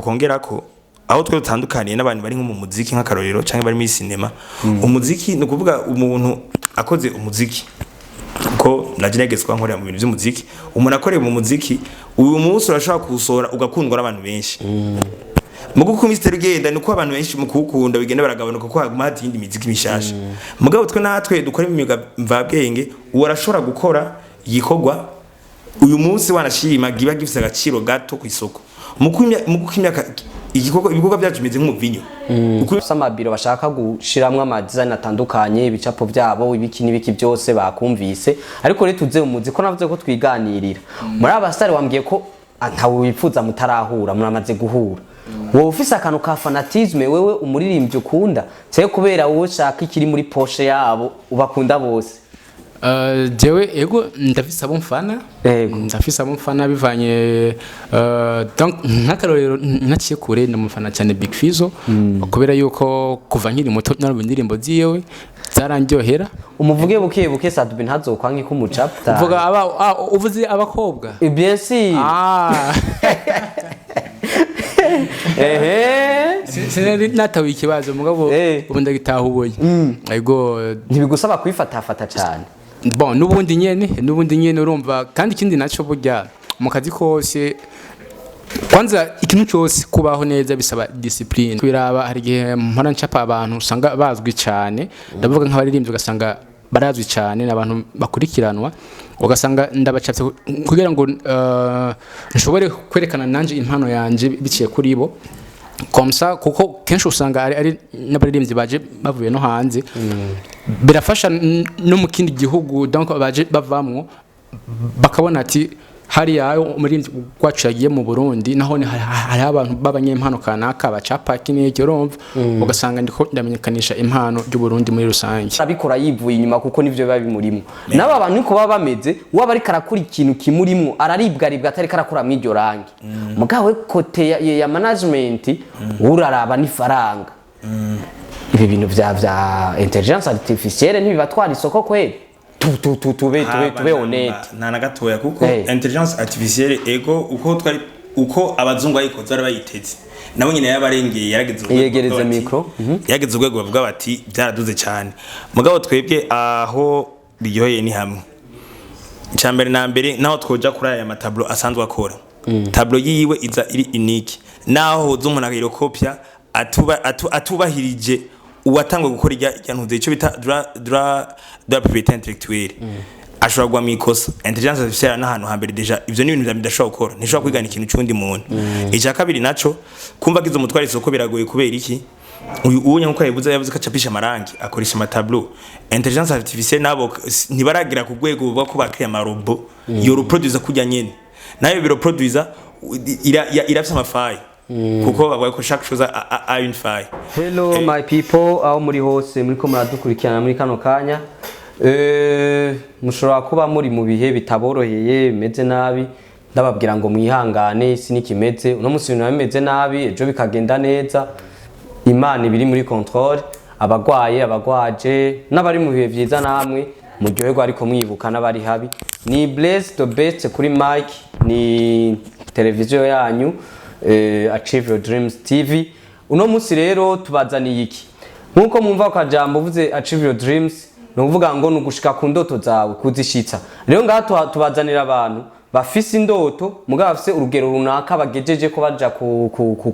Kongera ko aho twe dutandukaniye n'abantu bari nko mu muziki, nk'akarorero, canke bari muri cinéma. Umuziki ni ukuvuga umuntu akoze umuziki, kuko naje nageze kuba nkorera mu bintu by'umuziki. Umuntu akoreye mu muziki uyu munsi, urashobora kuwusohora ugakundwa n'abantu benshi. Mugo uko iminsi itera igenda, niko abantu benshi mu kuwukunda bigenda baragabanuka, kuko haguma hati iyindi miziki mishasha. Mugabo twe natwe dukora imyuga mvabwenge, uwo arashobora gukora igikorwa uyu munsi, wanashima giba gifise agaciro gato ku isoko. Mu imyaka igikorwa, ibikorwa byacu bimeze nk'umuvinyo. Ufise amabiro bashaka gushiramwo ama design atandukanye, ibicapo byabo, ibiki n'ibiki byose bakumvise. Ariko rero tuze umuzi ko navuze ko twiganirira muri aba star. Wambwiye ko ntawe wifuza mutarahura, muramaze guhura. Wowe ufise akantu ka fanatisme, wewe umuririmbyi ukunda cyangwa kubera wowe ushaka ikiri muri poche yabo, ubakunda bose? Jewe ego, ndafise abo mfana. Ndafise abo mfana bivanye, donc nk'akarorero ntaciye kure, ndamufana cyane Big Fizzo, kubera yuko kuva nkiri muto narumva indirimbo ziwe, zarandyohera. Umuvuge buke buke, Sat-B ntazokwanke ko umucapta. Uvuga aba, uvuze abakobwa? Bien sûr. Ah. Sinari natawe ikibazo, mugabo ubu ndagitahuye, ego. Ntibigusaba kwifatafata cyane? Bon, n'ubundi nyene urumva. Kandi ikindi naco, burya mu kazi kose, kwanza ikintu cyose kubaho neza bisaba discipline. Kwiraba, hari igihe mpora ncapa abantu usanga bazwi cyane, ndavuga nk'abaririmbyi, ugasanga barazwi cyane n'abantu bakurikiranwa, ugasanga ndabacapye kugira ngo nshobore kwerekana nanje impano yanje biciye kuri bo comme ça, kuko kenshi usanga ari n'abaririmbyi baje bavuye no hanze, birafasha no mu kindi gihugu, donc baje bavamwo bakabona ati hariya umuririmbyi wacu yagiye mu Burundi, naho hariho abantu b'abanyempano kanaka bacapa iki n'iki. Urumva, ugasanga ndiko ndamenyekanisha impano ry'u Burundi muri rusange. Arabikora yivuye inyuma, kuko nivyo biba bimurimo. N'aba bantu niko baba bameze. Waba ariko arakora ikintu kimurimwo, araribwaribwa, atariko arakora mw'iryo rangi. Mugabo we côté ya management, uraraba n'ifaranga. Ibi bintu vya intelligence artificielle ntibibatwara isoko kweli? Tu tu tu tube tube tube honnête. Nta na gatoya, kuko intelligence artificielle, ego, uko twari, uko abazungu bayikoze bari bayiteze, nabo nyine yabarengeye, yarageze urwego Yegereze bavuga bati- micro. Yarageze urwego bavuga bati byaraduze cyane. Mugabo twebwe aho biryoheye ni hamwe. Icya mbere na mbere, naho twoja kuri aya ma tableau asanzwe akora, tableau yiwe iza iri unique. Naho hoza umuntu akayirokopya atubahirije uwatangwa gukora ijya ntuze, icyo bita droit propriété intellectuelle, ashobora kugwa mu ikosa. Intelligence artificielle n'ahantu hambere déjà ivyo ni ibintu vya bidashobora gukora, ntishobora kwigana ikintu c'undi muntu. Icya kabiri naco, kumva kizo umutwara isoko biragoye. Kubera iki? Uyu uwo nkuko yavuze ko acapisha amarangi, akoresha ama tableau. Intelligence artificielle nabo ntibaragira ku rwego buvuga ko bakriya ama robot yo reproduza kujya nyene, nayo biroproduza irafise ama failles, kuko bavuga ko chaque chose a une faille. Hello my people, aho muri hose muriko muradukurikirana muri kano kanya. Mushobora kuba muri mu bihe bitaboroheye, bimeze nabi. Ndababwira ngo mwihangane, isi nikimeze. Uno munsi ibintu biba bimeze nabi, ejo bikagenda neza. Imana ibiri muri contrôle. Abagwaye, abagwaje n'abari mu bihe vyiza, namwe muryoherwa, ariko mwibuka n'abari habi. Ni Bless the Best kuri mic, ni televiziyo yanyu, Achieve Your Dreams TV. Uno munsi rero tubazaniye iki? Nkuko mwumva akajambo uvuze Achieve Your Dreams, ni ukuvuga ngo ni ugushika ku ndoto zawe, kuzishitsa. Rero ngaha tubazanira abantu bafise indoto, mugabo bafise urugero runaka bagejeje ko baja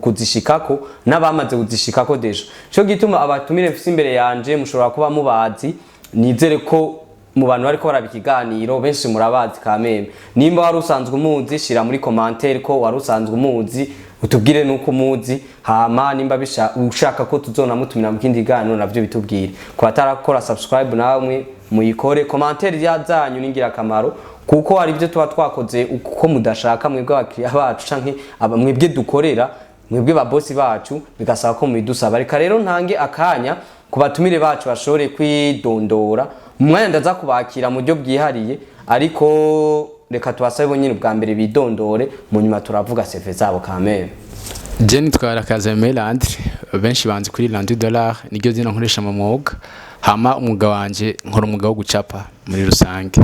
kuzishikako, n'abamaze kuzishikako déjà. Cyo gituma abatumire mfise imbere yanje mushobora kuba mubazi. Nizere ko mu bantu bariko baraba ikiganiro benshi murabazi kameme. Nimba wari usanzwe umuzi, shira muri commentaire ko wari usanzwe umuzi, utubwire nuko umuzi. Hama nimba ushaka ko tuzonamutumira mu kindi kiganiro, navyo bitubwire. Ku batarakora subscribe, namwe muyikore. Commentaire zanyu ni ingirakamaro, kuko hari ibyo tuba twakoze uko mudashaka mwebwe abakiriya bacu, canke mwebwe dukorera, mwebwe ba boss bacu, bigasaba ko mubidusaba. Reka rero ntange akanya ku batumire bacu bashobore kwidondora. Mu mwanya ndaza kubakira mu buryo bwihariye, ariko reka tubasabe bo nyine ubwa mbere bidondore, mu nyuma turavuga CV zabo kameme. Je nitwa Rakazame Landry, benshi banzi kuri Landry Dollar, niryo zina nkoresha mu mwuga. Hama umwuga wanje, nkora umwuga wo gucapa muri rusange.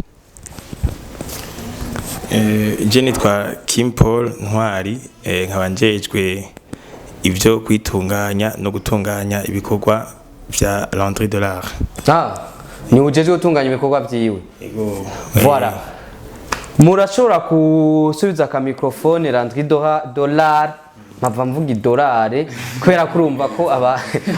Je nitwa Kim Paul Ntwari, nkaba njejwe ivyo kwitunganya no gutunganya ibikorwa vya Landry Dollar. Ah, ni ujejwe gutunganya ibikorwa vyiwe. Ego. Voilà. Murashobora gusubiza ka microphone Landry Dollar, mpava mvuga idolare kubera kurumva ko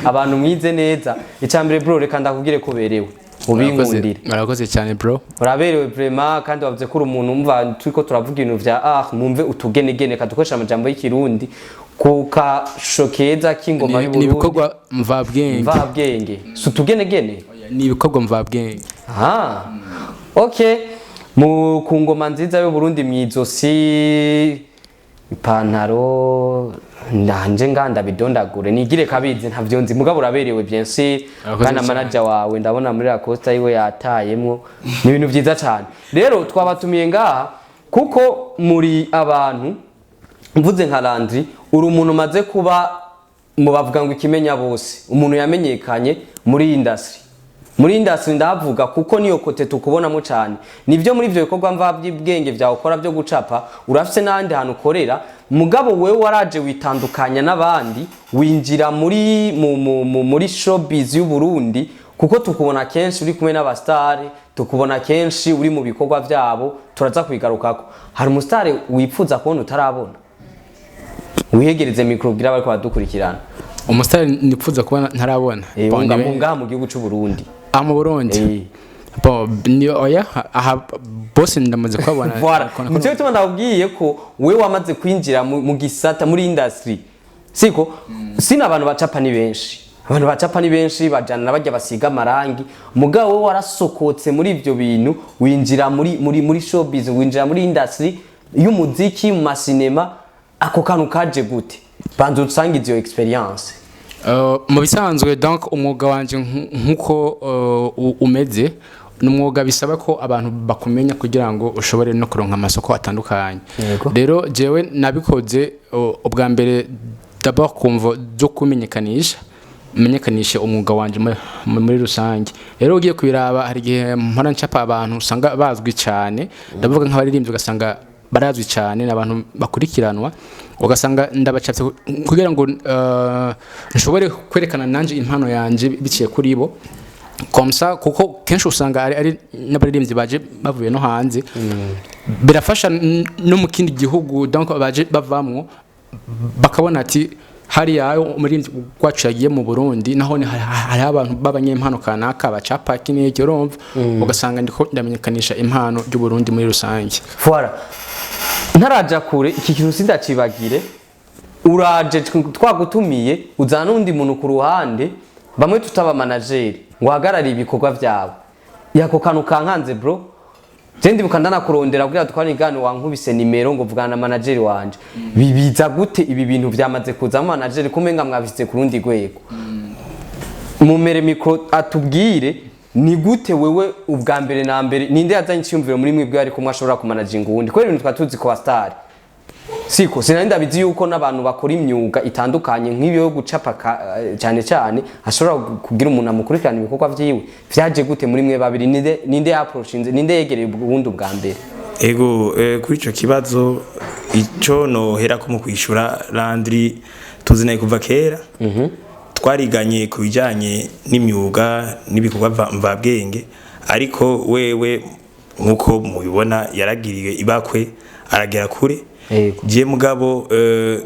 abantu mwize neza. Icambere bro, reka ndakubwire ko uberewe, ubinkundire. Murakoze cyane bro. Uraberewe vraiment, kandi wavuze ko uri umuntu umva turiko turavuga ibintu vya art, mwumve utugenegene, kadukoresha amajambo y'ikirundi ku kasho keza k'ingoma Ni y'Uburundi. ibikorwa mvabwenge. Mvabwenge, si utugenegene? Ni ibikorwa mvabwenge. Ah, okay. Mu ku ngoma nziza y'Uburundi mwizosi, ipantaro ndanje nganda bidondagure nigire kabizi ntavyo nzi, mugabo uraberewe bien sûr. Urakoze Kandi cyane. manager wawe ndabona muri Lacoste yiwe yatayemwo, ni ibintu vyiza cyane. Rero twabatumiye ngaha kuko muri abantu, mvuze nka Landry, uri umuntu umaze kuba mu bavuga ngo ikimenya bose, umuntu yamenyekanye muri industry. Muri industry ndavuga kuko niyo côté tukubonamo cyane. Nivyo, muri ivyo bikorwa mva by'ubwenge vyawe ukora byo gucapa, urafise n'ahandi hantu ukorera, mugabo wewe waraje witandukanya n'abandi, winjira muri mu, mu, mu, muri showbiz y'u Burundi, kuko tukubona kenshi uri kumwe n'abastari, tukubona kenshi uri mu bikorwa vyabo. Turaza kubigarukako. Hari umusitari wipfuza kubona utarabona? Wihegereze micro ubwire abariko baradukurikirana. Umusitari nipfuza kuba ntarabona? Bon, Ngaha mu gihugu c'u Burundi. Aha mu Burundi? Eh. Bon, ni oya, aha bose ndamaze kubabona. Voilà. Nico gituma ndakubwiye ko wewe wamaze kwinjira mu gisata, muri industry. Siko? Sina abantu bacapa ni benshi. Abantu bacapa ni benshi, bajana na bajya basiga amarangi. Mugabo wowe warasokotse muri ivyo bintu, winjira muri showbiz, winjira muri industry y'umuziki, mu masinema. Ako kantu kaje gute? Banza usangize iyo experience. Mu bisanzwe, donc umwuga wanje nkuko umeze, ni umwuga bisaba ko abantu bakumenya kugira ngo ushobore no kuronka amasoko atandukanye. Rero jewe nabikoze ubwa mbere d'abord kumvo zo kumenyekanisha, menyekanishe umwuga wanje muri rusange. Rero ugiye kubiraba, hari igihe mpora ncapa abantu usanga bazwi cyane, ndavuga nk'abaririmbyi, ugasanga barazwi cyane n'abantu bakurikiranwa, ugasanga ndabacapye kugira ngo nshobore kwerekana nanje impano yanje biciye kuri bo comme ça, kuko kenshi usanga ari n'abaririmbyi baje bavuye no hanze, birafasha no mu kindi gihugu, donc baje bavamwo bakabona ati hariya umuririmbyi wacu yagiye mu Burundi, naho hariho abantu b'abanyempano kanaka bacapa iki n'iki, urumva, ugasanga ndiko ndamenyekanisha impano ry'u Burundi muri rusange. Voilà. Ntaraja kure, iki kintu sindacibagire. Uraje twagutumiye, uzana n'undi muntu ku ruhande, bamwe tutaba manager, ngo uhagarare ibikorwa vyawe. Yako kantu kankanze bro. Je ndibuka ndanakurondera kugira dukwane igano, wankubise nimero ngo vugana na manager wanje. Bibiza gute ibi bintu vyamaze kuzamo manager, kumenga mwabishyize ku rundi rwego? Mumere micro atubwire ni gute wewe ubwa mbere na mbere, ninde yazanye icyumviro muri mwebwe ariko mwashobora kumanaginga uwundi? Kubera ibintu twari tuzi ku basitari, siko sinari ndabizi yuko n'abantu bakora imyuga itandukanye nk'iyo yo gucapa cyane cyane ashobora kugira umuntu amukurikirana ibikorwa vyiwe. Vyaje gute muri mwe babiri? Ninde yapproachinze, ninde yegereye ubundi ubwa mbere? Ego, kuri ico kibazo, ico nohera ko mu kwishura, Landry tuzinanye kuva kera. Twariganye ku bijanye n'imyuga n'ibikorwa mvabwenge, ariko wewe nkuko mubibona yaragiriwe ibakwe aragera kure. Je mugabo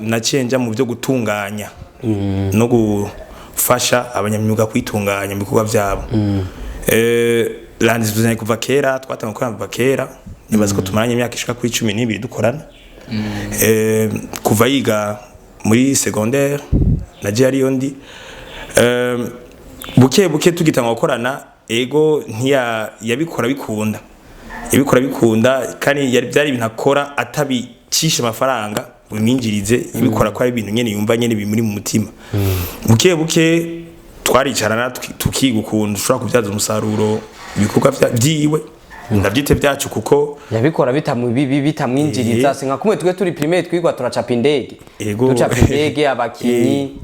naciye nja mu byo gutunganya no gufasha abanyamyuga kwitunganya mu bikorwa vyabo. Landry tuzanye kuva kera, twatangiye gukorana kuva kera, nibaza ko tumaranye imyaka ishika kuri 12 dukorana. Kuva yiga muri secondaire naje ariyo ndi. Buke buke tugitanga gukorana, ego ntiya yabikora bikunda, yabikora bikunda, kandi yari byari ibintu akora atabicisha amafaranga bimwinjirize, yabikora ko ari ibintu nyene yumva nyene bimuri mu mutima. Buke buke twaricarana tukiga ukuntu dushobora kubyaza umusaruro ibikorwa vyiwe, ndabyite byacu kuko Yabikora bitamwinjiriza. Si nka kumwe twe turi primaire twigwa turacapa indege? Ego. Ducapa indege, abakinyi,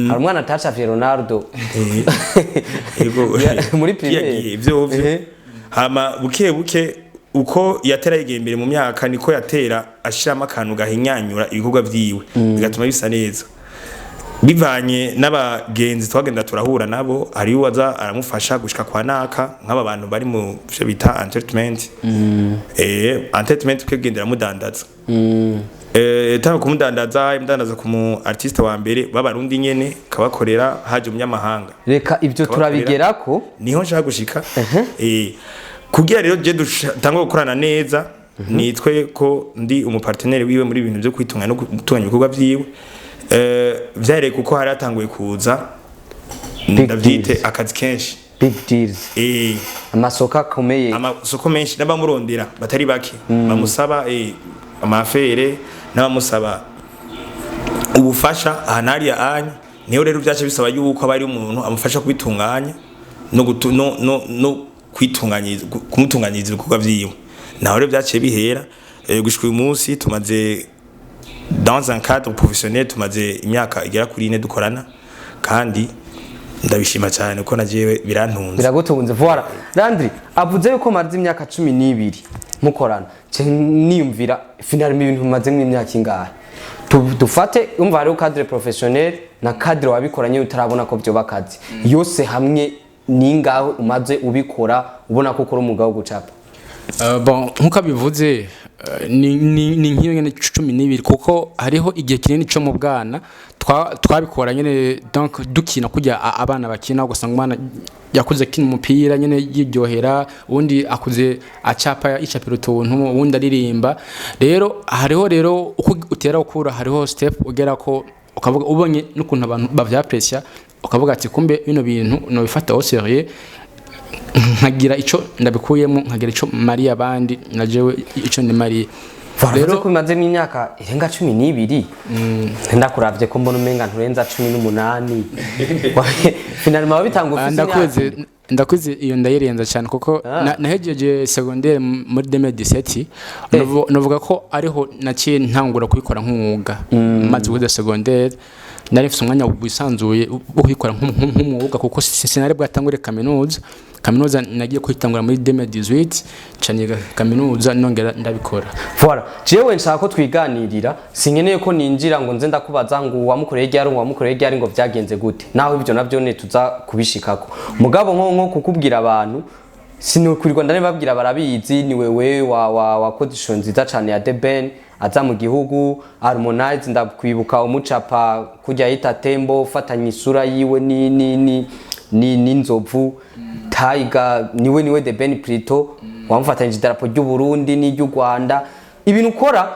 hari umwana atacafye Ronaldo? Ego. Muri primaire. Yagiye ivyo vyo. Hama buke buke uko yatera yegera imbere mu myaka, niko yatera ashiramo akantu gahinyanyura ibikorwa vyiwe, bigatuma bisa neza. Bivanye n'abagenzi twagenda turahura nabo, hari uwaza aramufasha gushika kwa naka, nk'aba bantu bari mu byo bita entertainment, entertainment kwigendera mudandaza, tanga kumudandaza, imudandaza ku mu artiste wa mbere b'abarundi nyene, kabakorera haje umunyamahanga. Reka ibyo turabigerako. Niho nshaka gushika. Kugira rero je dutangwe gukorana neza, nitwe ko ndi umupartenaire wiwe muri ibintu byo kwitunganya no gutunganya ibikorwa vyiwe. Vyareye kuko hari hatanguye kuza, ndavyite deals. Akazi kenshi. Big deals. Amasoko akomeye. Amasoko menshi n'abamurondera batari bake, bamusaba amafere, n'abamusaba ubufasha aha n'hariya anya. Niho rero byace bisaba yuko aba ari umuntu amufasha kubitunganya no gutu, no, no, no kwitunganyiriza, kumutunganyiriza ibikorwa vyiwe. Naho rero byaciye bihera. Gushika uyu munsi tumaze dans un cadre professionnel, tumaze imyaka igera kuri 4 dukorana, kandi ndabishima cyane kuko najewe birantunze. Biragutunze, voilà. Landry avuze yuko maze imyaka 12 mukorana. Ce niyumvira, finalement ibintu bimazemo imyaka ingahe? Dufate umva, hariho cadre professionnel na cadre wabikoranye utarabona ko vyoba akazi. Yose hamwe ni ingahe umaze ubikora, ubona ko ukora umwuga wo gucapa? Bon, nkuko abivuze, ni nk'iyo nyene 12, kuko hariho igihe kinini co mu bwana twabikora nyene, donc dukina kurya abana bakina, ugasanga umwana yakuze akina umupira nyene yiryohera, uwundi akuze acapa, yicapira utuntu, uwundi aririmba. Rero hariho rero uko utera ukura, hariho step ugera ko ukavuga, ubonye n'ukuntu abantu bavyaprecia, ukavuga ati: "Kumbe bino bintu nobifata au sérieux, nkagira ico ndabikuyemo, nkagira ico mariye abandi, na jewe ico ndimariye." Rero ko bimaze n'imyaka irenga 12, ndakuravye ko mbona umenga nturenza 18. Finalement wabitanga ufise imyaka? Ndakuze, iyo ndayirenza cyane, kuko nahejeje secondaire muri 2017. Novuga ko ariho naciye ntangura kubikora nk'umwuga. Maze guheza secondaire nari mfise umwanya wisanzuye wo kubikora nk'umwuga, kuko sinari bwatangure kaminuza. Kaminuza nagiye kuyitangura muri 2018, nca niga kaminuza nongera ndabikora. Voilà, jewe nshaka ko twiganirira. Sinkeneye ko ninjira ngo nze ndakubaza ngo uwamukoreye ryari, ngo uwamukoreye ryari, ngo vyagenze gute, naho ibyo navyo ne tuza kubishikako. Mugabo nko kukubwira, abantu sinukurirwa ndanababwira, barabizi, ni wewe wa wakoze ishusho nziza cane ya The Ben aza mu gihugu. Harmonize ndakwibuka umucapa kujya yita Tembo, ufatanya isura yiwe ni n'inzovu Tiger, niwe The Ben plutôt wamufatanyije idarapo ry'u Burundi n'iry'u Rwanda. Ibintu ukora,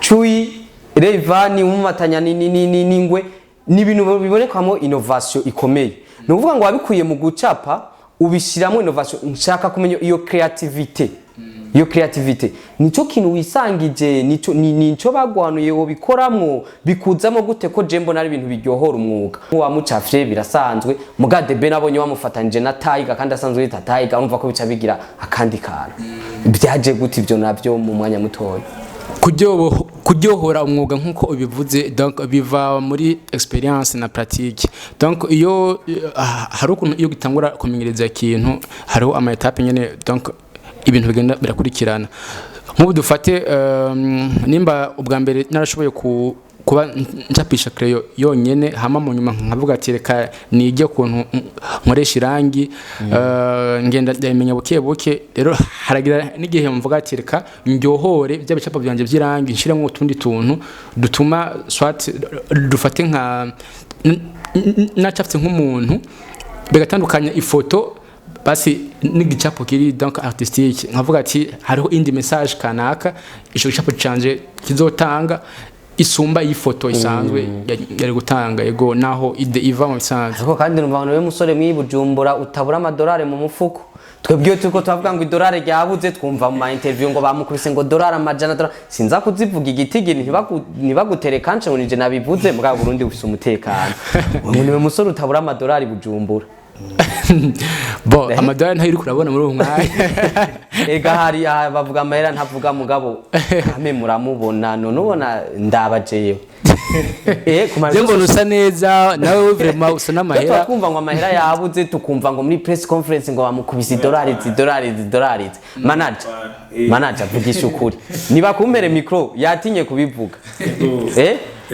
Chui Rayvanny umumatanya ni n'ingwe, ni ibintu bibonekamo innovation ikomeye. Ni ukuvuga ngo wabikuye mu gucapa ubishyiramo innovation. Nshaka kumenya iyo creativity. Iyo creativity nico kintu wisangije, nico nico bagwanuye, ubikoramwo bikuzamo gute, ko je mbona ari ibintu biryohora umwuga? Wamucafye birasanzwe, muga The Ben abonye wamufatanije na Tiger, kandi asanzwe yita Tiger, urumva ko bica bigira akandi kantu. Byaje gute ibyo navyo mu mwanya mutoya? Kuryohora umwuga nk'uko ubivuze, donc biva muri experience na pratique. Donc iyo hari ukuntu iyo gitangura kumenyereza ikintu, hariho ama étape nyene, donc ibintu bigenda birakurikirana. Nk'ubu dufate, nimba ubwa mbere narashoboye kuba ncapisha crayon yonyene, hama mu nyuma nkavuga ati: "Reka nige ukuntu nkoresha irangi." Ngenda ndabimenya buke buke. Rero haragira n'igihe mvuga ati: "Reka ndyohore bya bicapo byanje by'irangi, nshiremo utundi tuntu dutuma soit dufate nka nacafye nk'umuntu, bigatandukanya ifoto basi n'igicapo kiri donc artistique." Nkavuga ati hariho indi message kanaka ico gicapo canje kizotanga isumba iyi foto isanzwe yari gutanga. Yego, naho idée iva mu bisanzwe. Ariko kandi numva ngo niwe musore mw'i Bujumbura utabura amadolari mu mufuko. Twebwe iyo turiko turavuga ngo idolari ryabuze, twumva mu ma interview ngo bamukubise ngo dolari amajana, dolari sinza kuzivuga igitigiri, ntibagutere kanje ngo nije nabivuze. Mugabo Burundi bufise umutekano, ngo niwe musore utabura amadolari Bujumbura. Bon, amadolari ntayo uriko urabona muri uwo mwanya. Ega hari aha bavuga amahera ntavuga, mugabo kame muramubona none ubona ndaba jewe ku ma Je mbona usa neza nawe, vraiment usa Twe n'amahera. Twumva ngo amahera yabuze, tukumva ngo muri press conference ngo bamukubise idolari izi, idolari izi, idolari izi. Manager, manager, vugisha ukuri, niba kumpere micro yatinye kubivuga.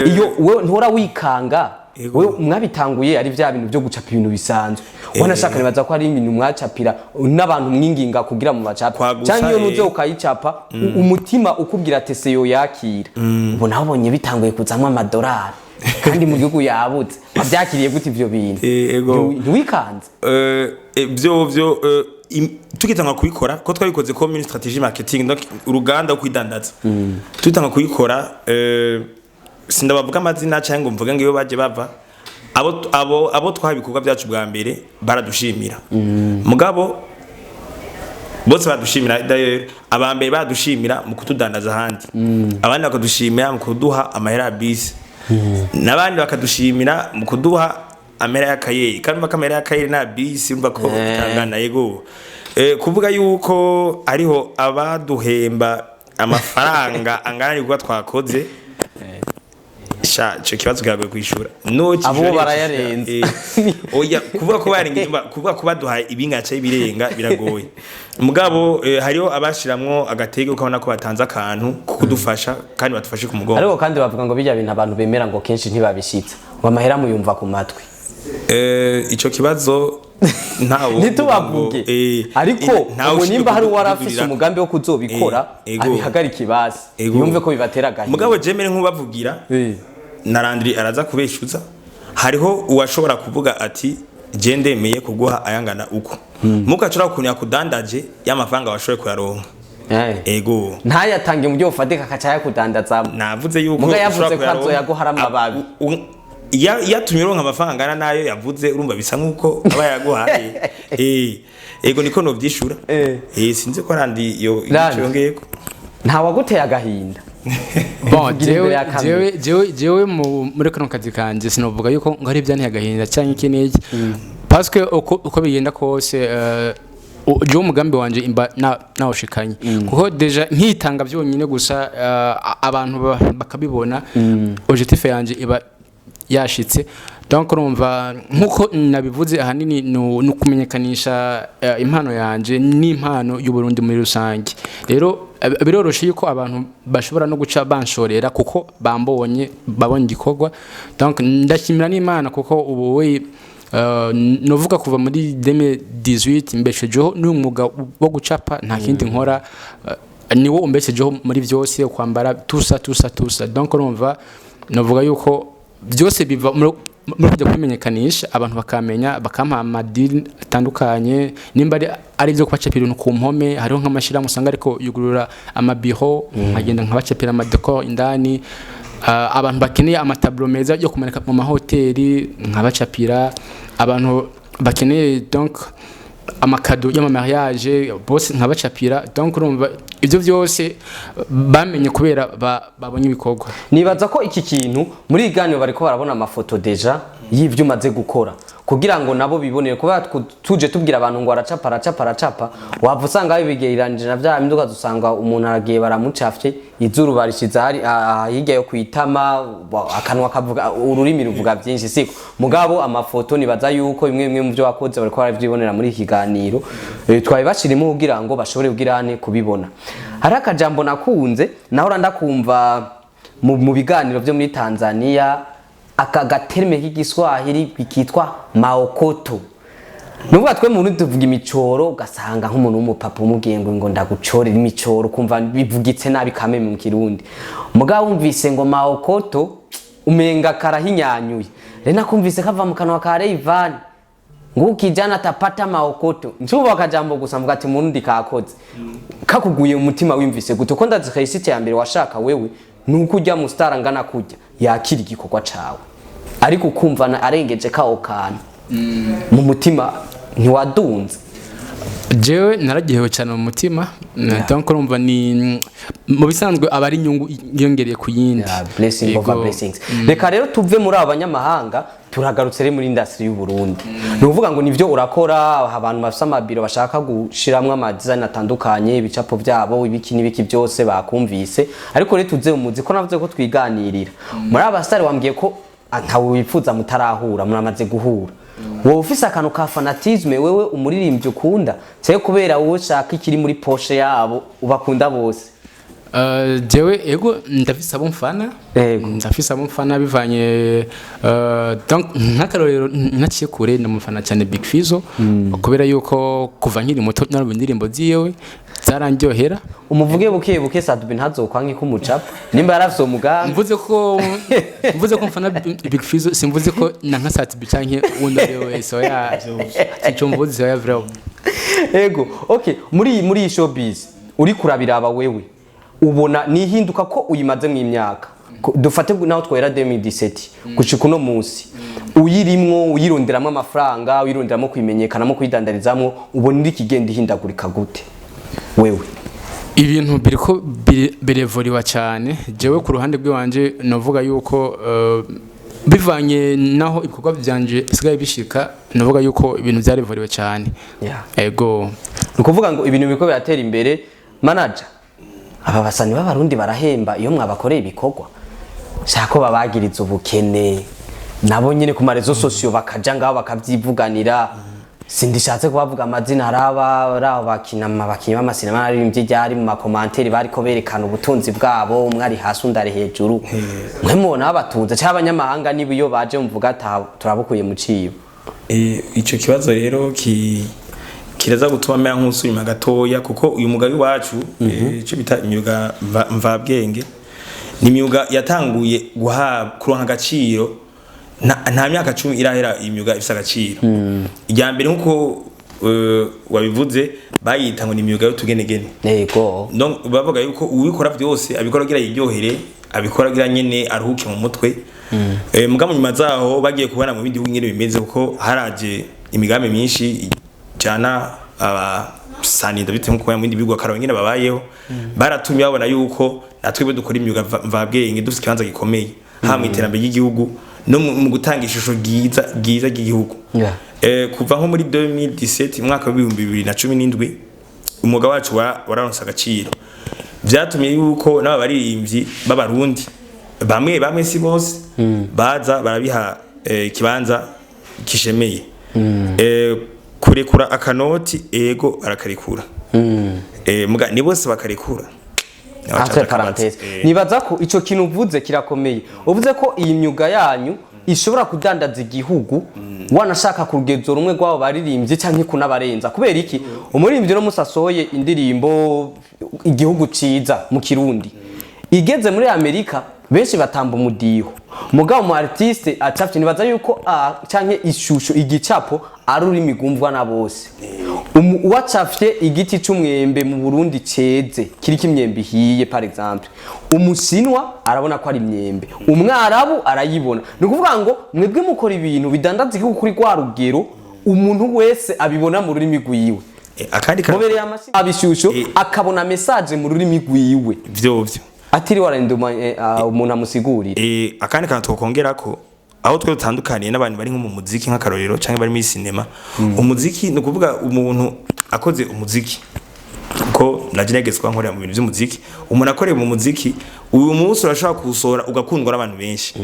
Iyo wewe ntuhora wikanga? Ego. Wewe mwabitanguye ari vya bintu byo gucapa ibintu bisanzwe, wanashaka nibaza ko ari ibintu mwacapira n'abantu mwinginga kugira mu bacape, Kwagusa, cyangwa iyo nuze ukayicapa, umutima ukubwira ati se yo yakira. Ubu nabonye bitanguye kuzamwo amadolari kandi mu gihugu yabuze. Wabyakiriye gute ivyo bintu? Ego. Ntiwikanze? Byo tugitanga kubikora, ko twabikoze ko muri stratégie marketing, donc uruganda rwo kwidandaza, tugitanga kubikora, sindabavuga amazina cyangwa ngo mvuge ngo iyo baje bava, abo twaha ibikorwa byacu bwa mbere baradushimira. Mugabo bose badushimira, d'ailleurs aba mbere badushimira mu kutudandaza ahandi, abandi bakadushimira mu kuduha amahera ya bisi, n'abandi bakadushimira mu kuduha amahera y'akayeri. Kandi umva ko amahera y'akayeri na bisi, umva ko bitangana. Yego. Kuvuga yuko hariho abaduhemba amafaranga angana n'ibikorwa twakoze, sha, ico kibazo kiragoye kwishura. No Abo barayarenze. Oya, kuvuga ko barengeje, kuvuga ko baduhaye ibingaca ibirenga biragoye. Mugabo hariho abashiramwo agatege, ukabona ko batanze akantu ko kudufasha kandi badufashe ku mugongo. Ariko kandi bavuga ngo bijya bintu abantu bemera ngo kenshi ntibabishitsa, ngo amahera muyumva ku matwi. Ico kibazo ntawo Ntitubavuge, ariko ntawe ubu ushinzwe nimba hari uwari afise kududurira. umugambi wo kuzobikora, Ego. abihagarike ibasi, Ego. yumve ko bibatera agahinda. Mugabo jemere nk'ubavugira na Landry araza kubeshuza, hariho uwashobora kuvuga ati: "Je ndemeye kuguha ayangana uko mugacura ukuntu yakudandaje y'amafaranga washoboye kuyaronka." Ego. Ntayatange mu buryo bufatika, akaca yakudandazamo. Navuze yuko Muga yavuze ushobora ko kuyaronka. azoyaguha ari amababi. Iyo atumye uronka amafaranga angana nayo yavuze, urumva bisa nkuko aba yaguhaye. Ego, niko novyishura. Sinzi ko Randi yo Randi. ico yongeyeko. Ntawaguteye agahinda? Bon, Kugira imbere jewe ya kamera. jewe muri kano kazi kanje sinovuga yuko ngo ari ibyanteye agahinda cyangwa iki n'iki, parce que uko bigenda kose, jewe umugambi wanje imba nawushikanye, kuko déjà nkitanga byonyine gusa, abantu bakabibona, objectif yanje iba yashitse. Donc urumva, nkuko nabivuze, ahanini ni ukumenyekanisha impano yanje n'impano y'Uburundi muri rusange. Rero biroroshe yuko abantu bashobora no guca banshorera kuko bambonye, babonye igikorwa. Donc ndashimira n'Imana kuko ubu we novuga kuva muri 2018 mbeshejeho n'umwuga wo gucapa, nta kindi nkora, niwo umbeshejeho muri byose, kwambara tusa tusa tusa. Donc urumva novuga yuko byose biva muri kujya kwimenyekanisha, abantu bakamenya, bakampa amadini atandukanye, nimba ari ibyo kubacapira ibintu ku mpome. Hariho nk'amashyirahamwe usanga ariko yugurura amabiro, nkagenda nkabacapira amadécor indani. Abantu bakeneye amatableau meza yo kumanika mu mahoteli, nkabacapira. Abantu bakeneye donc amacadeau y'amamariage bose, nkabacapira. Donc urumva ibyo byose bamenye kubera babonye ibikorwa. Nibaza ko iki kintu muri iganiro bariko barabona amafoto déjà y'ibyo umaze gukora, kugira ngo nabo bibonere, kubera tuje tubwira abantu ngo aracapa, aracapa, aracapa, wava usanga bigereranije na vya bindi, ukazusanga umuntu aragiye baramucafye izuru, barishize hari hirya yo kwitama, akanwa kavuga, ururimi ruvuga byinshi, siko? Mugabo amafoto nibaza yuko bimwe bimwe mu byo wakoze bariko baravyibonera muri iki kiganiro. Twabibashirimo kugira ngo bashobore kugirane kubibona. Hari akajambo nakunze, nahora ndakumva mu biganiro byo muri Tanzania, aka gaterme k'igiswahili kitwa maokoto. Nuvuga twe mu Burundi tuvuga imicoro, ugasanga nk'umuntu w'umupapa umubwiye ngo ndagucorera imicoro, kumva bivugitse nabi kame mu Kirundi. Mugabo wumvise ngo maokoto, umenga karahinyanyuye. Rero nakumvise kava mu kanwa ka Rayvan ngo kijana atapata maokoto, ncuba akajambo gusa mvuga ati murundi kakoze kakuguye mu mutima. Wimvise gute? Ko ndazi réussite ya mbere washaka wewe nuko ujya mu star angana kujya yakira igikorwa cawe, ariko ukumva arengeje kawo kantu mu mutima, ntiwadunze? Jewe naragihewe cyane mu mutima. Donc urumva ni mu bisanzwe aba ari inyungu yiyongereye ku yindi. Yeah, blessing over Yego. blessings. Reka rero tuve muri aba banyamahanga, turagarutse rero muri industry y'u Burundi. Ni ukuvuga ngo nivyo urakora, abantu bafise amabiro bashaka gushiramwo ama design atandukanye, ibicapo byabo, ibiki n'ibiki byose bakumvise. Ariko rero tuze umuzi ko navuze ko twiganirira. Muri aba star wambwiye ko ntawe wifuza mutarahura, muramaze guhura. Wowe ufise akantu ka fanatisme, wewe umuririmbyi ukunda, cyangwa kubera wowe ushaka ikiri muri poche yabo ubakunda bose? Jewe ego, ndafise abo mfana. Yego. Ndafise abo mfana bivanye, donc nk'akarorero ntaciye kure, ndamufana cyane Big Fizzo, kubera yuko kuva nkiri muto narumva indirimbo ziwe, zarandyohera. Umuvuge buke buke, Sat-B ntazokwanke ko umucapa nimba yarafise umugambi. Mvuze ko mfana Big Fizzo, simvuze ko na nka Sat-B canke wundi ari we wese. Oya, sico mvuze, oya, vraiment. Ego, okay, muri iyi showbiz uri kurabiraba wewe, ubona nihinduka ko uyimaze mu imyaka, dufate naho twera 2017 gushika uno munsi, uyirimwo, uyironderamo amafaranga, uyironderamo kuyimenyekanamo, kuyidandarizamwo, ubona iri kigenda ihindagurika gute wewe? Ibintu biriko birevuriwa cyane. Jewe ku ruhande rw'iwanje novuga yuko bivanye naho ibikorwa byanje bisigaye bishika, novuga yuko ibintu byarevuriwe cyane. Ego. Ni ukuvuga ngo ibintu biriko biratera imbere. Manager, aba basani b'Abarundi barahemba iyo mwabakoreye ibikorwa? Shaka ko babagiriza ubukene nabo nyine ku ma réseaux sociaux bakaja ngaho bakavyivuganira. Sindishatse kubavuga amazina, hari aba bakina abakinyi b'amasinema n'aririmbyi ryari mu ma commentaires bariko berekana ubutunzi bwabo, umwe ari hasi undi ari hejuru. Mwe mubona babatunze cyangwa abanyamahanga niba iyo baje muvuga ati: "Aha turabukuye mu cibo"? Ico kibazo rero kiraza gutuma mera nk'usubima gatoya, kuko uyu mugabi wacu, ico bita imyuga mvabwenge, ni imyuga yatanguye guhabwa kuronka agaciro nta myaka 10 irahera imyuga ifise agaciro. Irya mbere, nkuko wabivuze, bayita ngo ni imyuga y'utugenegene. Donc bavuga yuko uwikora byose abikora kugira yiryohere, abikora kugira nyene aruhuke mu mutwe. Muga mu nyuma zaho bagiye kubona mu bindi bihugu nyene bimeze, kuko haraje imigambi myinshi ijana abasani ndabite nko mu bindi bihugu akarabo nyene babayeho, baratumye babona yuko natwebwe dukora imyuga mvabwenge dufite ikibanza gikomeye haba mu iterambere ry'igihugu no mu gutanga ishusho ryiza ryiza ry'igihugu. Kuva nko muri 2017, umwaka wa 2017, umwuga wacu wararonse agaciro. Vyatumye yuko n'aba baririmbyi b'Abarundi bamwe bamwe, si bose, baza barabiha ikibanza kishemeye. Kurekura akanoti, ego, barakarekura. Muga ni bose bakarekura. Entre parenthèses, nibaza ko ico kintu uvuze kirakomeye. Uvuze ko iyi myuga yanyu ishobora kudandaza igihugu, wanashaka ku rugezo rumwe rw'abo baririmbyi canke kunabarenza. Kubera iki? Umuririmbyi no musi asohoye indirimbo "Igihugu ciza" mu Kirundi, igeze muri Amerika benshi batamba umudiho, mugabo mu artiste acafye, nibaza yuko canke ishusho, igicapo ari ururimi rwumvwa na bose. Uwacafye igiti c'umwembe mu Burundi ceze kiriko imyembe ihiye, par exemple, Umushinwa arabona ko ari imyembe, Umwarabu arayibona. Ni ukuvuga ngo mwebwe mukora ibintu bidandaza igihugu kuri rwa rugero umuntu wese abibona mu rurimi rwiwe. Akandi Mubereye amashyi abishusho, akabona message mu rurimi rwiwe vyo atiriwe ararinda umuntu amusigurira. Akandi kantu twokongerako aho twe dutandukaniye n'abantu bari nko mu muziki nk'akarorero canke bari muri sinema, umuziki ni ukuvuga umuntu akoze umuziki, kuko naje nageze kuba nkorera mu bintu by'umuziki, umuntu akoreye mu muziki uyu munsi urashobora kuwusohora ugakundwa n'abantu benshi.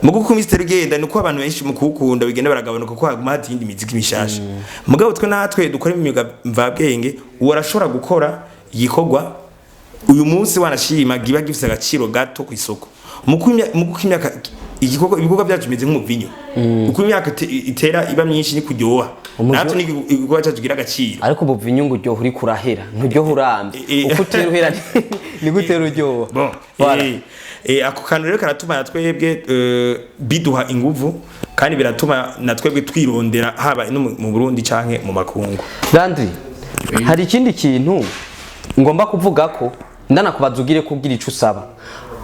Mu guko iminsi igenda niko abantu benshi mu kuwukunda bigenda baragabanuka, kuko haguma hati iyindi miziki mishasha. Mugabo twe natwe dukora imyuga mvabwenge, uwo arashobora gukora igikorwa uyu munsi, wanashima giba gifise agaciro gato ku isoko. Mu kuko imyaka, igikorwa, ibikorwa byacu bimeze nk'umuvinyo, uko imyaka itera iba myinshi ni kuryoha, natwe ni igikorwa cyacu kigira agaciro. Ariko ubu inyungu uryoha uriko urahera, nturyoha urambye. Uko utera uhera niko utera uryoha. Bon. Voilà. Ako kantu rero karatuma na twebwe biduha inguvu, kandi biratuma na twebwe twirondera haba no mu Burundi canke mu makungu. Landry, hari ikindi kintu ngomba kuvuga ko ndanakubaza ugire kubwira ico usaba.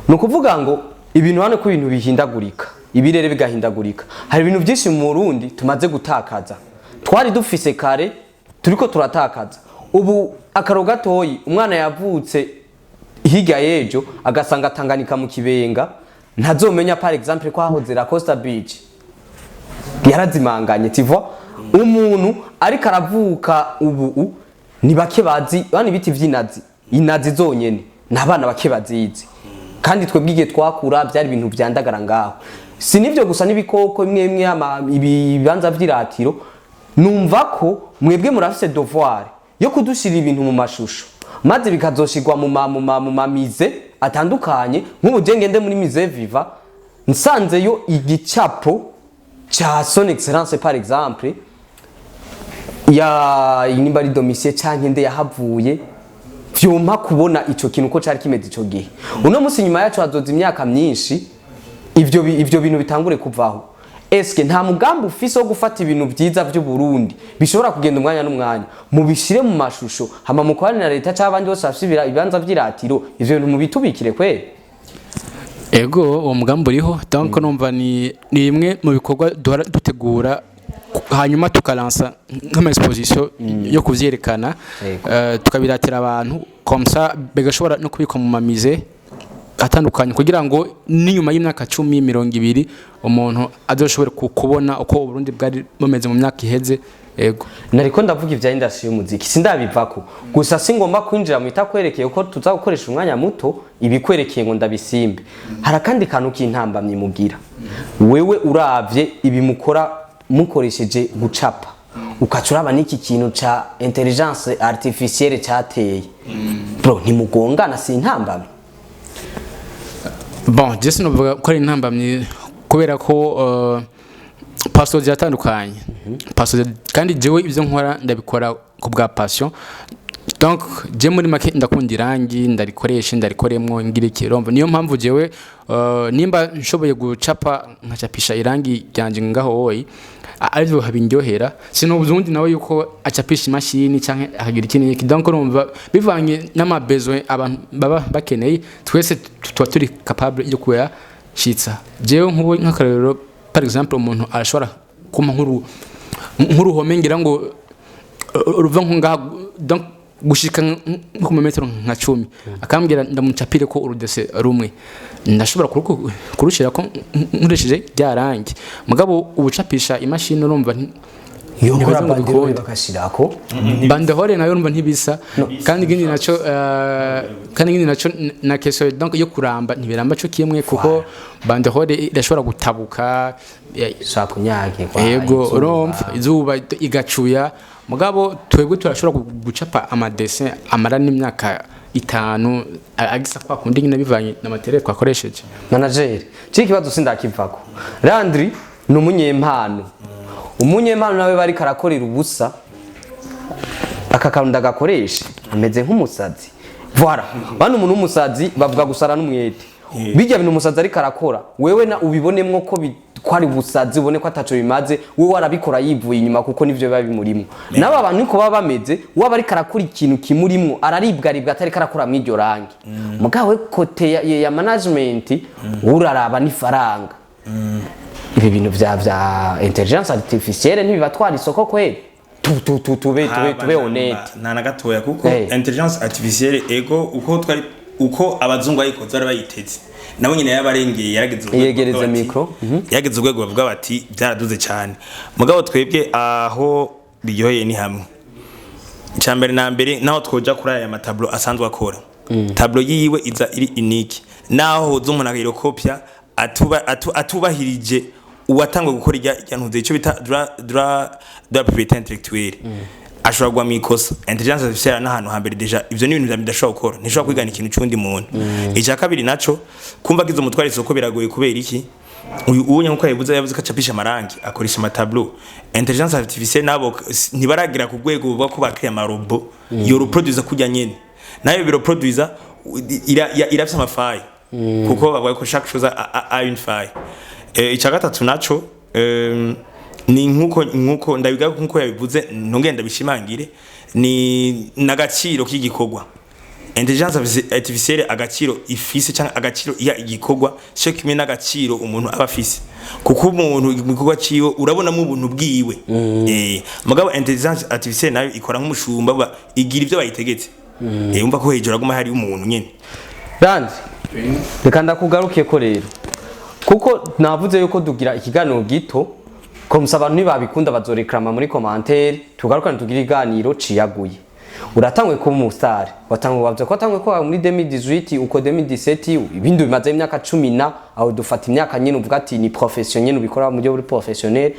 Ni ukuvuga ngo ibintu hano ko ibintu bihindagurika, ibirere bigahindagurika, hari ibintu byinshi mu Burundi tumaze gutakaza twari dufise kare, turiko turatakaza ubu. Akaro gatoyi, umwana yavutse hirya y'ejo agasanga Tanganyika mu Kibenga, ntazomenya par exemple ko hahoze la Costa Beach yarazimanganye, tu vois. Umuntu ariko aravuka ubu ni bake bazi bana ibiti vy'inazi, inazi zonyene ni abana bake bazizi, kandi twebwe igihe twakura byari ibintu vyandagara ngaho. Si nivyo gusa, n'ibikoko bimwe bimwe, ibibanza vy'iratiro. Numva ko mwebwe murafise devoir yo kudushira ibintu mu mashusho. Maze bikazoshirwa mu ma musées atandukanye. Nk'ubu je ngende muri musée vivant, nsanzeyo igicapo ca Son Excellence, par exemple, ya nimba ari Domitien canke nde yahavuye, vyompa kubona ico kintu uko cari kimeze ico gihe. Uno musi nyuma yacu hazoza imyaka myinshi, ivyo bintu bitangure kuvaho. Eske nta mugambi ufise wo gufata ibintu vyiza vy'u Burundi bishobora kugenda umwanya n'umwanya, mubishire mu mashusho, hama mukorane na leta canke abandi bose bafise ibibanza vy'iratiro, ivyo bintu mubitubikire kweri? Ego, uwo mugambi uriho. Donc numva ni imwe mu bikorwa duhora dutegura, hanyuma tukalansa nk'ama exposition yo kuvyerekana, tukabiratira abantu, comme ça bigashobora no kubikwa mu ma musées atandukanye, kugira ngo n'inyuma y'imyaka 10, 20 umuntu azoshobore kubona uko Uburundi bwari bumeze mu myaka iheze. Ego. Nariko ndavuga ivya industry y'umuziki, sindabivako. Gusa singomba kwinjira mu itakwerekeye, uko tuza gukoresha umwanya muto ibikwerekeye ngo ndabisimbe. Hari akandi kantu k'intambamyi mugira. Wewe uravye ibi mukora mukoresheje gucapa, ukaca uraba n'iki kintu ca intelligence artificielle cateye, bro, ntimugongana? Si intambamyi? Bon, je sinovuga ko ari intambamyi, kubera ko passion ziratandukanye. Passion kandi jewe ibyo nkora ndabikora ku bwa passion. Donc je muri make ndakunda irangi, ndarikoresha, ndarikoremwo, ngira iki. Urumva niyo mpamvu jewe nimba nshoboye gucapa, nkacapisha irangi ryanje ngaho woyi, arivyo habindyohera. Sinubuza uwundi nawe yuko acapisha imashini canke akagira iki n'iki. Donc urumva bivanye n'ama besoin abantu baba bakeneye, twese tuba turi capable yo kuyashitsa. Jewe nk'ubu nk'akarorero, par exemple, umuntu arashobora kumpa nk'uruhome, ngira ngo ruva nko ngaha, donc gushika nko mu metero nka 10, akambwira ndamucapire ko uru dessin rumwe, ndashobora kurushira ko nkoresheje rya rangi. Mugabo ubucapisha imashini, urumva yokora ntibiza ngo banderole bikunde. Bagashirako. Banderole nayo urumva ntibisa. Kandi ikindi naco na question donc yo kuramba, ntibiramba co kimwe, kuko banderole irashobora gutabuka. Ushobora kunyagirwa. Yego. Izuba. Urumva izuba igacuya. Mugabo twebwe turashobora gucapa ama dessin amara n'imyaka 5 agisa kwa kundi nyine, bivanye na matériel twakoresheje. Manager, cyo kibazo sindakivako. Landry ni umunyempano, umunyempano nawe bariko arakorera ubusa. Aka kantu ndagakoresha ameze nk'umusazi. Voilà, bano umuntu w'umusazi bavuga gusara n'umwete. Bijya bintu umusazi ariko arakora, wewe na ubibonemwo ko ari ubusazi, ubone ko ataco bimaze. Wewe warabikora yivuye inyuma, kuko nivyo biba bimurimwo. N'aba bantu niko baba bameze. Waba ariko arakora ikintu kimurimwo, araribwaribwa, atariko arakora mw'iryo rangi. Mugabo we côté ya management, uraraba n'ifaranga. Ibi bintu vya intelligence artificielle ntibibatwara isoko kweli? Tu tu tu tube tube tube honnête. Nta na gatoya, kuko intelligence artificielle, ego, uko twari, uko abazungu bayikoze bari bayiteze, nabo nyine yabarengeye, yarageze urwego Yegereze bavuga bati- micro. Yarageze urwego bavuga bati byaraduze cyane. Mugabo twebwe aho biryoheye ni hamwe. Icya mbere na mbere, naho twoja kuri aya ma tableau asanzwe akora, tableau yiwe iza iri unique. Naho hoza umuntu akayirokopya atubahirije uwatangwe gukora ijya ntuze, icyo bita droit propriété intellectuelle, ashobora kugwa mu ikosa. Intelligence artificielle n'ahantu hambere déjà ivyo ni ibintu vya bidashobora gukora, ntishobora kwigana ikintu c'undi muntu. Icya kabiri naco, kumva kizo umutwara isoko biragoye. Kubera iki? Uyu unye nkuko yabivuze, yavuze ko acapisha amarangi, akoresha ama tableau. Intelligence artificielle nabo ntibaragira ku rwego buvuga ko bakriya ama robot yo reproduza kujya nyene, nayo biro produza irafise ama failles, kuko bavuga ko chaque chose a une faille. Icya gatatu naco, ni nkuko ndabiga, nkuko yabivuze, ntongenda ndabishimangire, ni nagaciro k'igikorwa. Intelligence artificielle, agaciro ifise cyangwa agaciro iya igikorwa cyo kimwe n'agaciro umuntu aba afise, kuko umuntu mu gikorwa ciwe urabonamo ubuntu bwiwe. Mugabo intelligence artificielle nayo ikora nk'umushumba, igira ibyo bayitegetse. Umva ko hejuru aguma hari umuntu nyene. Landry, reka ndakugaruke ko rero, kuko navuze yuko dugira ikiganiro gito comme ça, abantu ntibabikunda bazoreklama muri commentaire. Tugarukane tugire iganiro ciyaguye. Uratanguye kuba umustar, watanguye, wavuze ko watanguye kuba muri 2018, uko 2017, ibindi bimaze imyaka 10 na aho dufata imyaka nyine uvuga ati ni profession nyine, ubikora mu buryo buri professionnel.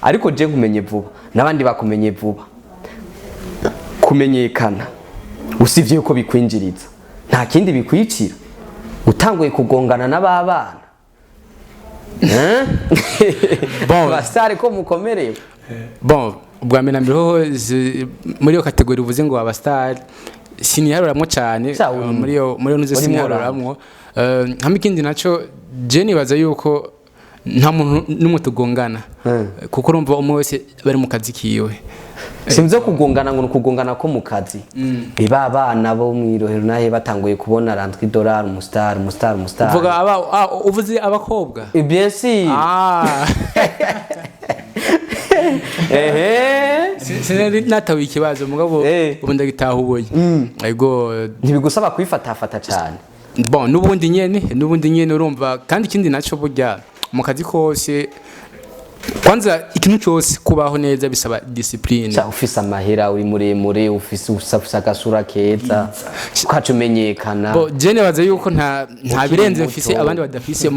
Ariko je nkumenye vuba, n'abandi bakumenye vuba. Kumenyekana Usibye yuko bikwinjiriza, nta kindi bikwicira. Utanguye kugongana n'ababana. Eh? Bon. Basitari ko mukomerewe. Bon, ubwa mbere na mbere hoho muri iyo catégorie uvuze ngo abastar, siniharuramwo cyane. Sa, urimo. Muri iyo nuze Urimo. Siniharuramwo. Hamwe ikindi naco, je nibaza yuko nta muntu n'umwe tugongana, kuko urumva umwe wese bari mu kazi kiwe. Simze kugongana ngo ni ukugongana ko mu kazi, ba bana bo mw'irohero nahe batanguye kubona rentrer dollar, umustar, umustar, umustar. Uvuga aba uvuze abakobwa? Eh, bien sûr. Ah. Ehe. Sinari natawe ikibazo, mugabo ubu ndagitahuye, ego. Ntibigusaba kwifatafata cyane? Bon, n'ubundi nyene urumva, kandi ikindi naco, burya mu kazi kose, kwanza ikintu cyose kubaho neza bisaba discipline. Sha, ufise amahera, uri muremure, ufise agasura keza, ukaca umenyekana. Bo je nibaza yuko nta Ukiri birenze muto. mfise abandi badafise,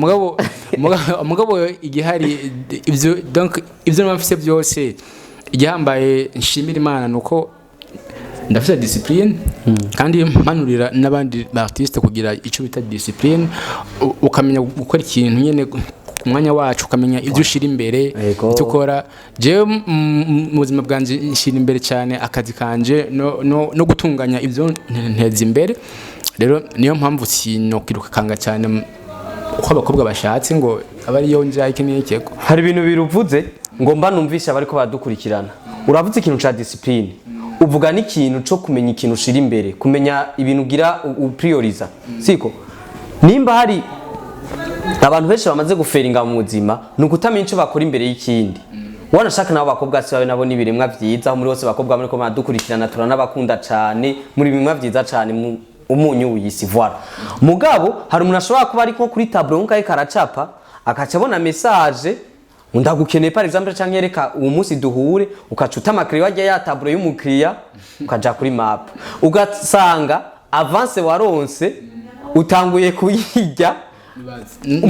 mugabo igihari ivyo, donc ivyo naba mfise byose, igihambaye nshimira Imana nuko ndafise discipline, kandi mpanurira n'abandi ba artiste kugira ico bita discipline, ukamenya gukora ikintu nyene ku mwanya wacu, ukamenya ibyo ushira imbere, icyo ukora. Jewe mu buzima bwanje nshyira imbere cyane akazi kanje no gutunganya ibyo nteza imbere. Rero niyo mpamvu sinokirukanga cyane uko abakobwa bashatse ngo abe ariyo njya iki n'iki. Hari ibintu biruvuze ngomba numvisha abariko baradukurikirana. Uravuze ikintu ca discipline, uvuga n'ikintu co kumenya ikintu ushira imbere, kumenya ibintu ugira uprioriza, siko? Nimba hari abantu benshi bamaze guferinga mu buzima, ni ukutamenya ico bakora imbere y'ikindi. Wanashaka nabo bakobwa si babe, nabo ni ibiremwa vyiza. Aho muri bose bakobwa muriko muradukurikirana, turanabakunda cane, muri ibiremwa vyiza cane, umunyu w'isi, voilà. Mugabo hari umuntu ashobora kuba ari nko kuri tableau, nkuko ariko aracapa, akaca abona message: "Ndagukeneye", par exemple, canke "Reka uwo munsi duhure", ukaca uta amakiriya wajya ya tableau y'umukiriya, ukaja kuri map, ugasanga avance waronse utanguye kuyirya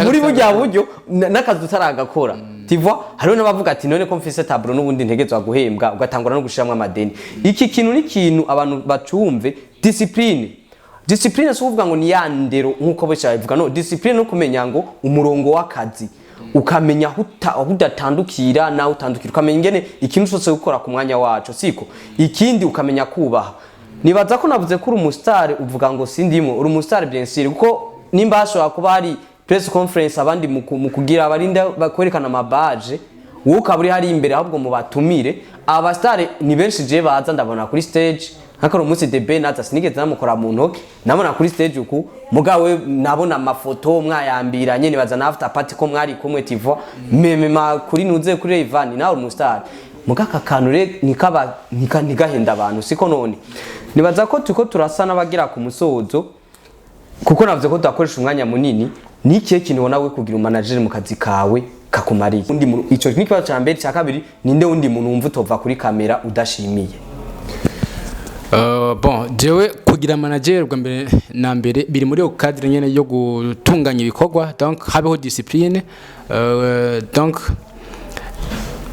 muri burya buryo n'akazi utaragakora. Tu vois, hariho n'abavuga ati: "None ko mfise tableau, n'ubundi ntegezwa guhembwa", ugatangura no gushiramwo amadeni. Iki kintu ni ikintu abantu bacumve. Discipline, discipline si ukuvuga ngo ni ya ndero nk'uko benshi babivuga. No, discipline no kumenya ngo umurongo w'akazi, ukamenya aho udatandukira n'aho utandukira, ukamenya ingene ikintu cyose gukora ku mwanya waco, siko? Ikindi, ukamenya kubaha. Nibaza ko navuze ko uri umustar, uvuga ngo sindimo. Uri umustar, bien sûr, kuko nimba hashobora kuba hari press conference, abandi mu kugira abarinda bakwerekana amabaje, wowe ukaba uri hari imbere, ahubwo mu batumire. Abastar ni benshi, je baza ndabona kuri stage. Nk'akari umunsi The Ben aza, sinigeze namukora mu ntoki, nabona kuri stage uku, mugawe nabona amafoto mwayambiranye, nibaza na after party ko mwari kumwe, tu vois? Même ma kuri nuze kuri Ivan, nawe uri umustar. Muga aka kantu re nikaba ntigahenda abantu, siko? None nibaza ko turiko turasa n'abagira ku musozo, kuko navuze ko tudakoresha umwanya munini. Ni ikihe kintu ubona we kugira umanageri mu kazi kawe kakumariye undi muntu? Ico ni ikibazo ca mbere. Cya kabiri, ninde wundi muntu wumva utova kuri kamera udashimiye? Bon, jewe kugira manager, bwa mbere na mbere biri muri iyo cadre nyene yo gutunganya ibikorwa, donc habeho discipline. Donc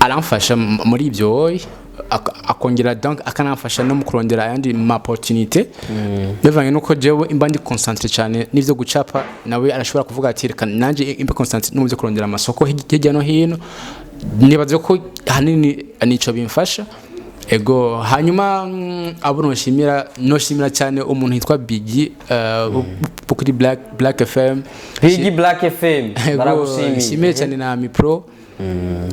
aramfasha muri ibyo, akongera donc akanamfasha no mu kurondera ayandi ma opportunité, bivanye nuko jewe imba ndi concentré cyane n'ivyo gucapa, nawe arashobora kuvuga ati: "Reka nanje imbe concentré no mu byo kurondera amasoko hirya no hino." Nibaze ko ahanini nico bimfasha, ego. Hanyuma abo noshimira cyane umuntu yitwa Biggie wo kuri Black FM. Biggie, Black FM. Ego. Baragushimiye. Nshimire cyane na Ami Pro,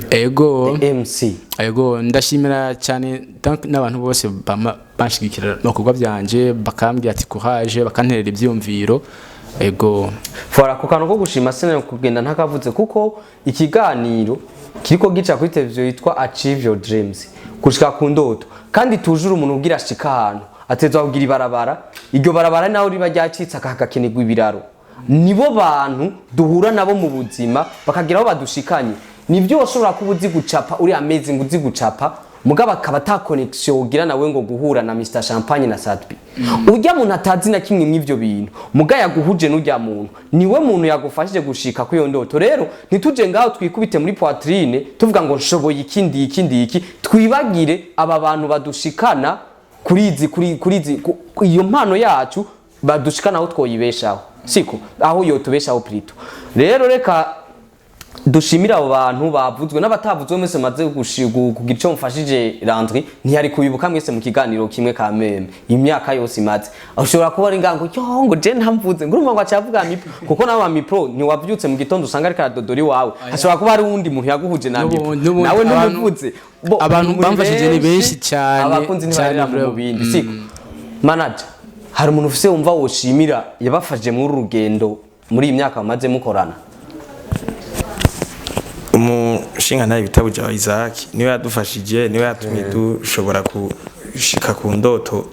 ego. MC. Ego, ndashimira cyane donc n'abantu bose bama banshigikira mu bikorwa byanje, bakambwira ati "Courage", bakanterera ibyumviro, ego. Fora ku kantu ko gushima, sinari kugenda ntakavuze, kuko ikiganiro kiriko gica kuri televiziyo yitwa Achieve Your Dreams, gushika ku ndoto. Kandi tujure umuntu ubwira ashika ahantu atezwa kugira ibarabara, iryo barabara naho riba ryacitse akahagakenerwa ibiraro. Nibo bantu duhura nabo mu buzima bakagira aho badushikanye. Nibyo, washobora kuba uzi gucapa, uri amazing, uzi gucapa, mugabo akaba ata connection ugira nawe ngo guhura na Mr Champagne na Sadbi, urya muntu atazi na kimwe mw'ivyo bintu, muga yaguhuje n'urya muntu, niwe muntu yagufashije gushika kuri iyo ndoto. Rero ntituje ngaho twikubite muri poitrine tuvuga ngo nshoboye ikindi, ikindi, iki, twibagire aba bantu badushikana kuri izi kuri kuri izi. Iyo mpano yacu badushikana aho twoyibeshaho, siko aho yotubeshaho plutôt. Rero reka dushimire abo bantu bavuzwe n'abatavuzwe mwese maze kugira icyo mufashije. Landry ntiyari kubibuka mwese mu kiganiro kimwe ka meme imyaka yose imaze. Ushobora kuba ari ngango yo ngo je ntamvuze, ngo urumva ngo acavuga Mipro, kuko nawe wa Mipro ntiwavyutse mu gitondo usanga ariko aradodora iwawe. Hashobora kuba hari uwundi muntu yaguhuje na Mipro. N'ubundi nawe ntumuvuze. Abantu muri bamfashije ni benshi cyane, abakunzi cyane ntibarera mu vraiment. bindi, siko manager? Hari umuntu ufise wumva woshimira yabafashije muri uru rugendo, muri iyi myaka mumaze mukorana? Umushinga ntaye ibitabo bya Isaac niwe yadufashije, niwe yatumye dushobora gushika ku ndoto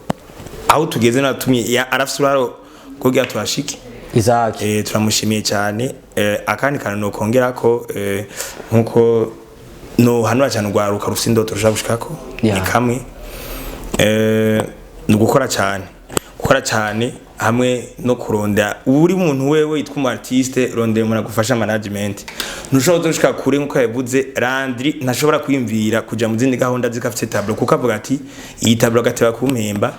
aho tugeze, niwe yatumye arafise uruharo kugira tuhashike. Isaac. Turamushimiye cyane. Akandi kantu nokongera ko nkuko no hanura cyane urwaruka rufise indoto rushaka gushikako ni kamwe, ni ugukora cyane, gukora cyane hamwe no kurondera uri muntu wewe yitwa umu artiste, rondera umuntu agufasha management. Ntushobora kuzoshika kure. Nkuko yavuze Landry, ntashobora kwiyumvira kuja mu zindi gahunda zikafite tableau, kuko avuga ati iyi tableau agateba kumpemba,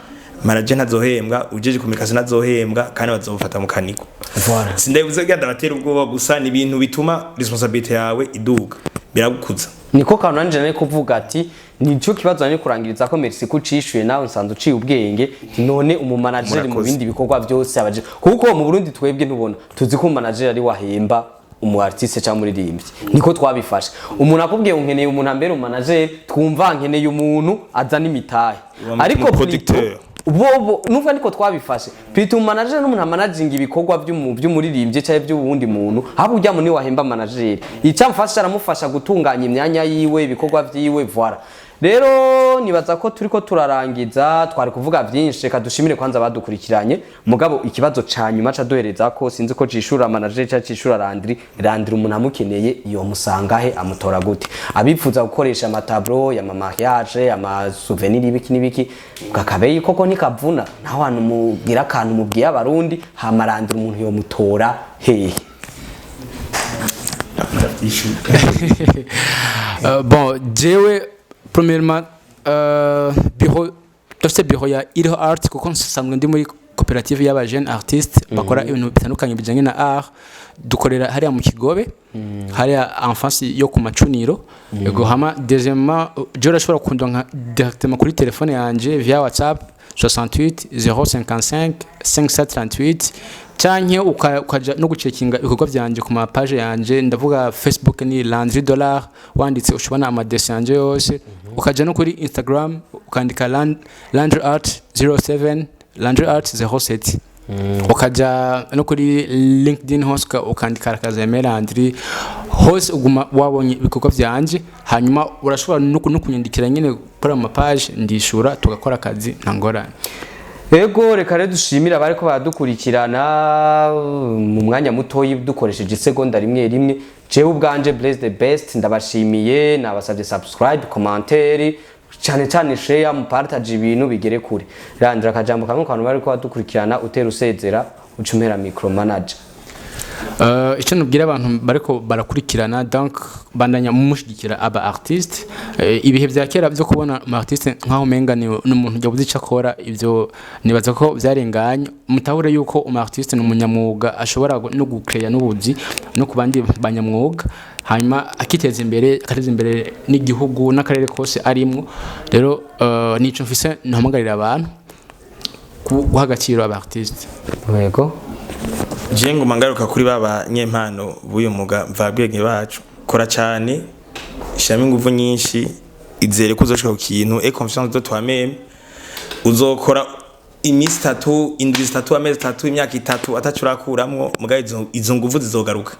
manager ntazohembwa, ujeje communication ntazohembwa, kandi bazofata mu kaniko. Voilà. Sindabivuze kugira ndabatera ubwoba gusa, ni ibintu bituma responsabilité yawe iduga, biragukuza. Niko kantu nanje nari kuvuga ati nico kibazo nari kurangiriza ko. Merci ko ucishuye, nawe nsanze uciye ubwenge. None umumanageri mu Murakoze. bindi bikorwa byose abaje, kuko mu Burundi twebwe ntubona tuzi ko umumanageri ari wahemba umu artiste cyangwa umuririmbyi, niko twabifashe. Umuntu akubwiye ngo nkeneye umuntu ambere umumanageri, twumva nkeneye umuntu azana imitahe. Uwo ariko producteur. Bobo numva niko twabifashe plutôt, umanager n'umuntu amanaginga ibikorwa by'umuririmbyi cyangwa by'uwundi muntu, ahubwo ujya mu wahemba manager icyamufasha, aramufasha gutunganya imyanya yiwe, ibikorwa vyiwe, voilà. Rero nibaza ko turiko turarangiza, twari kuvuga byinshi. Reka dushimire kwanza abadukurikiranye. Mugabo ikibazo ca nyuma ca duhereza ko sinzi ko cishura manager ca cishura Landry. Landry, umuntu amukeneye iyo musangahe, amutora gute? Abifuza gukoresha amatableau ya mariage, ama souvenir, ibiki n'ibiki, kakabeyi koko ntikavuna, naho hantu mugira akantu mubwiye Abarundi. Hama Landry, umuntu yo mutora hehe? Bon, jewe premièrement bureau, dufite bureau ya Iriho Art, kuko nsanzwe ndi muri koperative y'aba jeune artiste bakora ibintu bitandukanye bijyanye na art. Dukorera hariya mu Kigobe, hariya en face yo ku Macuniro. Yego. Hama deuxièmement, jewe urashobora kundonka directement kuri telefone yanje via WhatsApp 68 055 538, canke ukaja no gucekinga ibikorwa vyanje ku ma page yanje. Ndavuga Facebook ni Landry Dollar, wanditse ushobona amadesi yanje yose. Ukaja no kuri Instagram ukandika Landry Art 07, Landry Art 07. Ukaja no kuri LinkedIn hose ukandika Rakazeme Landry, hose uguma wabonye ibikorwa vyanje. Hanyuma urashobora no kunyandikira nyene kuri ama page, ndishura tugakora akazi, nta ngorane. Ego, reka rero dushimire abariko baradukurikirana mu mwanya mutoyi dukoresheje isegonda rimwe rimwe. Jewe ubwanje Blaise the Best ndabashimiye, nabasabye subscribe, commentaire, cyane cyane share, mu partage ibintu bigere kure. Landry, akajambo kamwe ku bantu bariko badukurikirana, utera usezera, ucumera micro manager. Icyo nubwira abantu bariko barakurikirana, donc bandanya mumushyigikira aba artiste. Ibihe bya kera byo kubona umu artiste nkaho umenga ni umuntu yabuze icyo akora, ibyo nibaza ko byarenganye. Mutahure yuko umu artiste ni umunyamwuga, ashobora no gucreya n'ubuzi no ku bandi banyamwuga, hanyuma akiteza imbere, agateza imbere n'igihugu n'akarere kose arimwo. Rero nico mfise ntahamagarira abantu guha agaciro aba artiste. Yego. Je nguma ngaruka kuri ba banyempano b'uyu mwuga mvabwenge bacu: kora cyane, shyiramo ingufu nyinshi, izere ko uzoshika ku kintu, aie confiance de toi-même. Uzokora iminsi 3, indwi 3, amezi 3, imyaka 3 ataco urakuramwo, mugabo izo nguvu zizogaruka.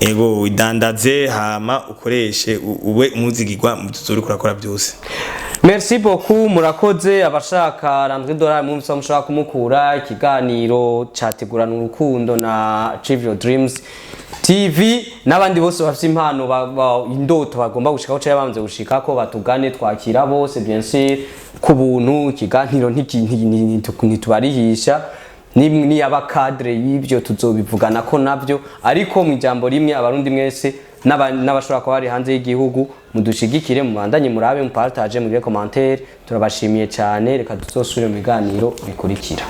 Ego, idandaze, hama ukoreshe, ube umuzigirwa mu byo uriko urakora byose. Merci beaucoup, murakoze. Abashaka Landry Dollar mwumvise aho mushobora kumukura. Ikiganiro categurana urukundo na Achieve Your Dreams TV, n'abandi bose bafite impano, indoto bagomba gushikaho cyangwa bamaze gushikako, batugane, twakira bose, bien sûr ku buntu. Ikiganiro ntitubarihisha, niyaba cadre y'ibyo tuzobivugana ko nabyo. Ariko mu ijambo rimwe, Abarundi mwese N'abashobora kuba bari hanze y'igihugu, mudushigikire, mubandanye murabe, mupartage, mugire commentaire. Turabashimiye cyane. Reka tuzosubire mu biganiro bikurikira.